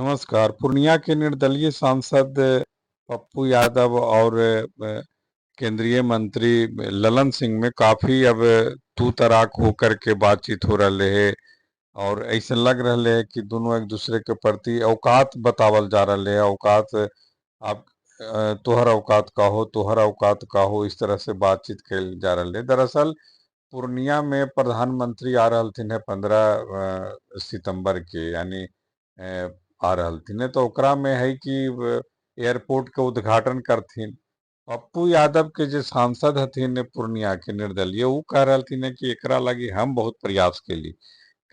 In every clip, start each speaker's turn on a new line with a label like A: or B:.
A: नमस्कार। पूर्णिया के निर्दलीय सांसद पप्पू यादव और केंद्रीय मंत्री ललन सिंह में काफी अब तू तराक होकर के बातचीत हो रहे है और ऐसे लग रहे है कि दोनों एक दूसरे के प्रति औकात बतावल जा रहे है। औकात आप तोहर औकात का हो, तोहर औकात का हो, इस तरह से बातचीत कल जा रहा है। दरअसल पूर्णिया में प्रधानमंत्री आ रहलथिन है 15 सितंबर के, यानी आ रहलथिन है, तो ओकरा में है कि एयरपोर्ट के उद्घाटन करथिन। पप्पू यादव के जे सांसद हथिन पूर्णिया के निर्दलीय, उ कह रहलथिन है कि एकरा लगी हम बहुत प्रयास केली।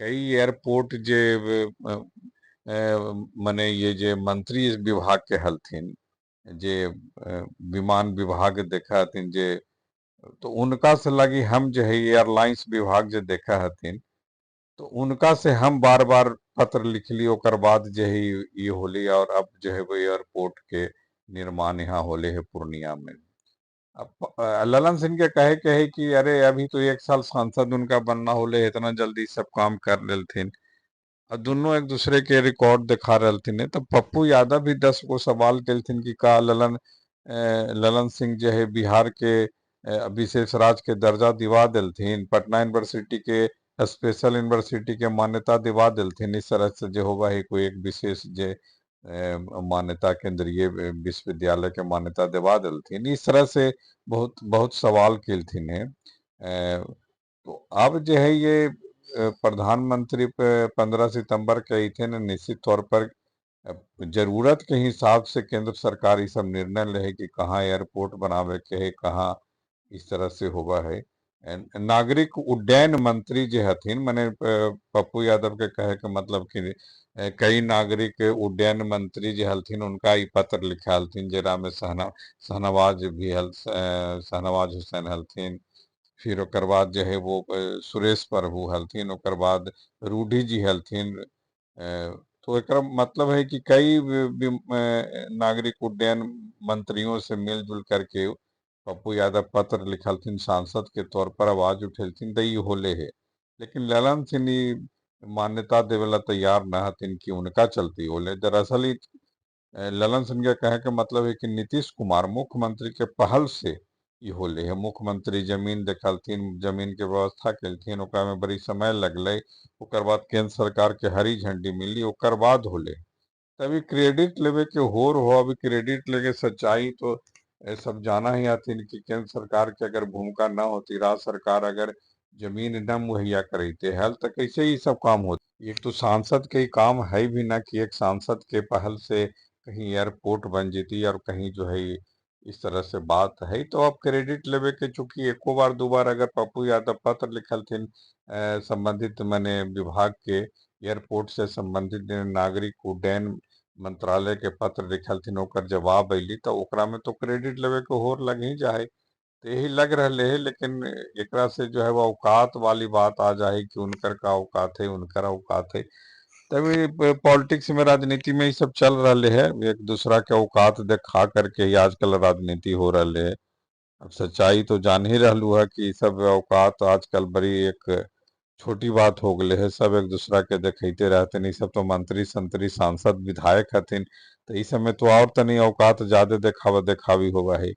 A: कई एयरपोर्ट जे मने ये जे मंत्री विभाग के हलथिन, जे विमान विभाग देखा हथिन जे, तो उनका से लगी हम जे है एयरलाइंस विभाग जे देखा हथिन, तो उनका से हम बार बार पत्र लिखली, ओकर बाद जे है ये होली और अब जो है वो एयरपोर्ट के निर्माण यहाँ होले है पूर्णिया में। अब ललन सिंह के कहे के है कि अरे अभी तो एक साल सांसद उनका बनना होले, इतना जल्दी सब काम कर लेलथिन और दोनों एक दूसरे के रिकॉर्ड दिखा रहलथिन है। तो पप्पू यादव भी 10 गो सवाल केलथिन कि का ललन सिंह जो है बिहार के विशेष राज्य के दर्जा दिवा देलथिन, पटना यूनिवर्सिटी के स्पेशल यूनिवर्सिटी के मान्यता दिवा देलथिन। इस तरह से जो होगा है कोई एक विशेष जे मान्यता केंद्रीय विश्वविद्यालय के मान्यता दिवा देलथिन। इस तरह से बहुत बहुत सवाल केलथिन है। तो अब जो है ये प्रधानमंत्री पे 15 सितंबर के अइथिन, निश्चित तौर पर जरूरत के हिसाब से केंद्र सरकार ये सब निर्णय ले है कि कहाँ एयरपोर्ट बनावे के है, कहाँ इस तरह से होवा है। नागरिक उड्डयन मंत्री जे हथिन, माने पप्पू यादव के कहे के मतलब कि कई नागरिक उड्डयन मंत्री जे हलथिन उनका ई पत्र लिखा हलथिन, जेरा में शहनवाज भी हल, शहनवाज हुसैन हलथिन, फिर ओकर बाद जे है वो सुरेश प्रभु हलथिन, ओकर बाद रूढ़ी जी हलथिन। तो एकरा मतलब है कि कई नागरिक उड्डयन मंत्रियों से मिलजुल करके पप्पू यादव पत्र लिखलथिन, सांसद के तौर पर आवाज उठेलथिन, तो ई होले है। लेकिन ललन सिंह ई मान्यता देवेला तैयार न हथिन कि उनका चलती होले। दरअसल ई ललन सिंह के कहे के मतलब है कि नीतीश कुमार मुख्यमंत्री के पहल से ई होले है। मुख्यमंत्री जमीन देखलथिन, जमीन के व्यवस्था केलथिन, ओकरा में बड़ी समय लगलै, ओकर बाद केंद्र सरकार के हरी झंडी मिली, ओकर बाद होले। तभी क्रेडिट लेवे के होर हो। अभी क्रेडिट लेके सच्चाई तो सब जाना ही हथिन कि केंद्र सरकार के अगर भूमिका न होती, राज्य सरकार अगर जमीन न मुहैया करते हल, तो कैसे ये सब काम होते। एक तो सांसद के ही काम है भी ना कि एक सांसद के पहल से कहीं एयरपोर्ट बन जीती और कहीं जो है इस तरह से बात है। तो अब क्रेडिट लेवे के चूंकि एको बार दो बार अगर पप्पू यादव पत्र लिखलथिन संबंधित माने विभाग के एयरपोर्ट से संबंधित नागरिक उड्डयन मंत्रालय के पत्र लिखलथिन, ओकर जवाब अयली, तो ओकरा में तो क्रेडिट लेवे के होर लग ही जाए, तो यही लग रहे है। लेकिन एकरा से जो है वो औकात वाली बात आ जाए कि उनकर का औकात है, उनकर औकात है। तभी पॉलिटिक्स में, राजनीति में ये सब चल रहे है, एक दूसरा के औकात दिखा करके ही आजकल राजनीति हो रही है। अब सच्चाई तो जान ही रहलू है कि सब औकात आजकल बड़ी एक छोटी बात हो गई है, सब एक दूसरा के देखते रहते हैं। सब तो मंत्री संतरी सांसद विधायक हथिन, तो इस समय तो और तनी औकात ज्यादा देखावा देखावी होवा है।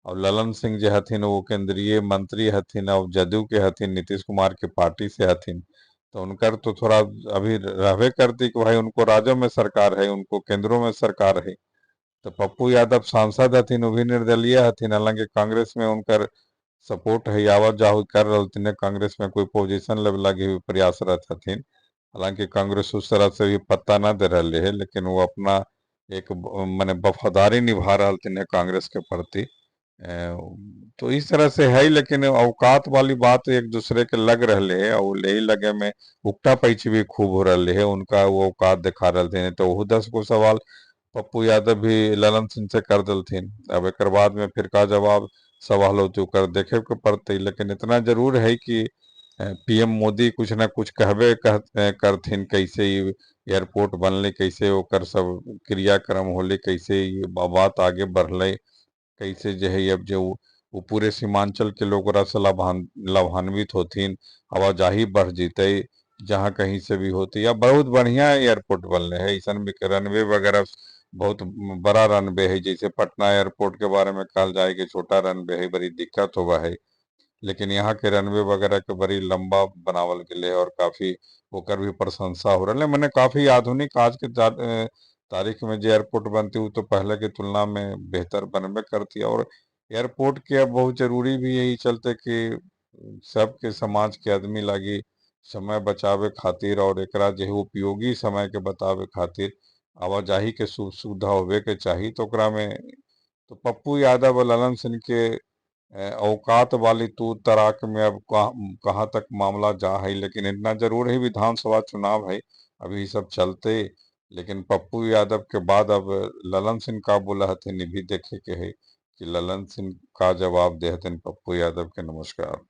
A: और ललन सिंह जे हथिन वो केंद्रीय मंत्री हथिन और जदयू के हथिन, नीतीश कुमार के पार्टी से हथिन, तो उनकर तो थोड़ा अभी रहबे करती कि भाई उनको राज्यों में सरकार है, उनको केंद्रों में सरकार है। तो पप्पू यादव सांसद हथिन, वो भी निर्दलीय हथिन, हालांकि कांग्रेस में उनकर सपोर्ट है, आवत जावत कर रहलथिन, कांग्रेस में कोई पोजीशन लेवे लगी भी प्रयासरत हथिन। हालांकि कांग्रेस उस तरह से भी पत्ता न दे रहे है, लेकिन वो अपना एक माने वफादारी निभा रहलथिन है कांग्रेस के प्रति। तो इस तरह से है। लेकिन औकात वाली बात एक दूसरे के लग रहे है और यही लगे में उकटा पैची भी खूब हो रहे है, उनका वो औकात दिखा रहे हैं। तो वो 10 गो सवाल पप्पू यादव भी ललन सिंह से कर दिलथिन। अब एक बाद में फिर का जवाब सवाल होते ओकर देखे के पड़ते। लेकिन इतना जरूर है कि पीएम मोदी कुछ ना कुछ कहबे करथिन, कैसे एयरपोर्ट बनले, कैसे ओकर सब क्रियाक्रम होले, कैसे ये बात आगे बढ़ले, कैसे जो है अब जो वो पूरे सीमांचल के लोग ओकरा से लाभान्वित होथिन, आवाजाही बढ़ जतै, जहाँ कहीं से भी होती। या बहुत बढ़िया एयरपोर्ट बनले है, ऐसन भी रनवे वगैरह बहुत बड़ा रनवे है। जैसे पटना एयरपोर्ट के बारे में कहल जाए कि छोटा रनवे है, बड़ी दिक्कत होवा है, लेकिन यहाँ के रनवे वगैरह के बड़ी लंबा बनावल गेले और काफ़ी ओकर भी प्रशंसा हो रहा है। मने काफ़ी आधुनिक आज के तारीख में जो एयरपोर्ट बनती वो तो पहले के तुलना में बेहतर बनबे करती। और एयरपोर्ट के अब बहुत जरूरी भी यही चलते कि सबके समाज के आदमी लागी समय बचावे खातिर और एकरा जे है उपयोगी समय के बतावे खातिर आवाजाही के सुविधा होवे के चाही। तो ओकरा में तो पप्पू यादव और ललन सिंह के औकात वाली तू तराक में अब कहाँ तक मामला जा है, लेकिन इतना जरूर है विधानसभा चुनाव है अभी ई सब चलते। लेकिन पप्पू यादव के बाद अब ललन सिंह का बोला हथिन, ई भी देखे के है कि ललन सिंह का जवाब दे हथिन पप्पू यादव के। नमस्कार।